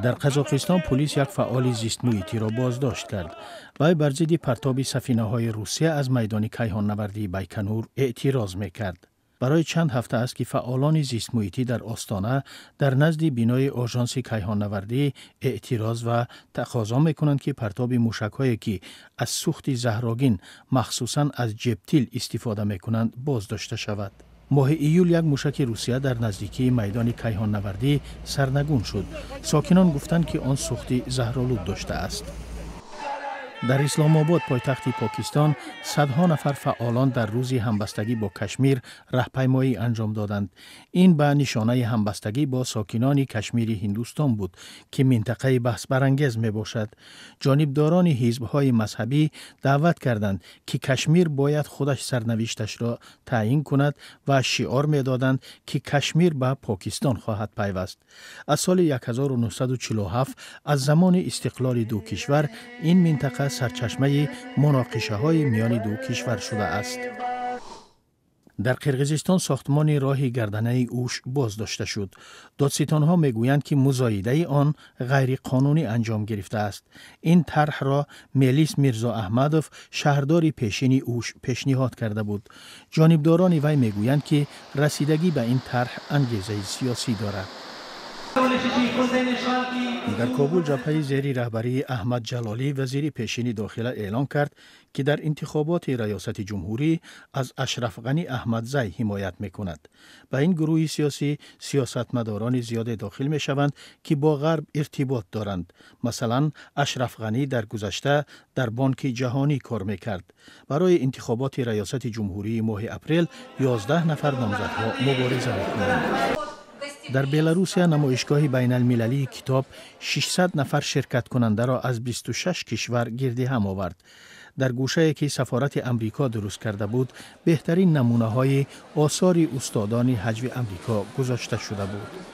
Дар Қазоқистон пулис як фаъоли зистмуҳитиро боздошт кард. Вай бар зидди партоби сафинаҳои Русия аз майдони кайҳоннавардии Байканур эътироз мекард. Барои чанд ҳафта аст, ки фаъолони зистмуҳитӣ дар Остона дар назди бинои Ожонси кайҳоннавардӣ эътироз ва тақозо мекунанд, ки партоби мушакҳое, ки аз сӯхти заҳрогин, махсусан аз ҷептил истифода мекунанд, боздошта шавад. Моҳи июл як мушаки Русия дар наздикии майдони кайҳоннавардӣ сарнагун шуд. Сокинон гуфтанд, ки он сӯхти заҳролуд доштааст. Дар Исломобод, пойтахти Покистон, садҳо нафар фаъолон дар рӯзи ҳамбастагӣ бо Кашмир раҳпаймоӣ анҷом доданд. Ин ба нишонаи ҳамбастагӣ бо сокинони Кашмири Ҳиндустон буд, ки минтақаи баҳсбарангез мебошад. Ҷонибдорони ҳизбҳои мазҳабӣ даъват карданд, ки Кашмир бояд худаш сарнавишташро таъин кунад ва шиор медоданд, ки Кашмир ба Покистон хоҳад пайваст. Аз соли 1947, аз замони истиқлоли ду кишвар, ин минтақа сарчашмаи муноқишаҳои миёни ду кишвар шудааст. Дар Қирғизистон сохтмони роҳи гарданаи Ӯш боздошта шуд. Додситонҳо мегӯянд, ки музоидаи он ғайриқонунӣ анҷом гирифтааст. Ин тарҳро Мелис Мирзоаҳмадов, шаҳрдори пешини Ӯш, пешниҳод карда буд. Ҷонибдорони вай мегӯянд, ки расидагӣ ба ин тарҳ ангезаи сиёсӣ дорад. Дар Кобул ҷабҳаи зери раҳбарии Аҳмад Ҷалолӣ, вазири пешини дохила, эълон кард, ки дар интихоботи раёсати ҷумҳурӣ аз Ашраф Ғанӣ Аҳмадзай ҳимоят мекунад. Ба ин гурӯҳи сиёсӣ сиёсатмадорони зиёде дохил мешаванд, ки бо Ғарб иртибот доранд. Масалан, Ашраф Ғанӣ дар гузашта дар Бонки Ҷаҳонӣ кор мекард. Барои интихоботи раёсати ҷумҳурии моҳи апрел 11 нафар номзадҳо мубориза мекунанд. Дар Беларусия намоишгоҳи байналмилалии китоб 600 нафар ширкаткунандаро аз 26 кишвар гирди ҳам овард. Дар гӯшае, ки сафорати Амрико дуруст карда буд, беҳтарин намунаҳои осори устодони ҳаҷви Амрико гузошта шуда буд.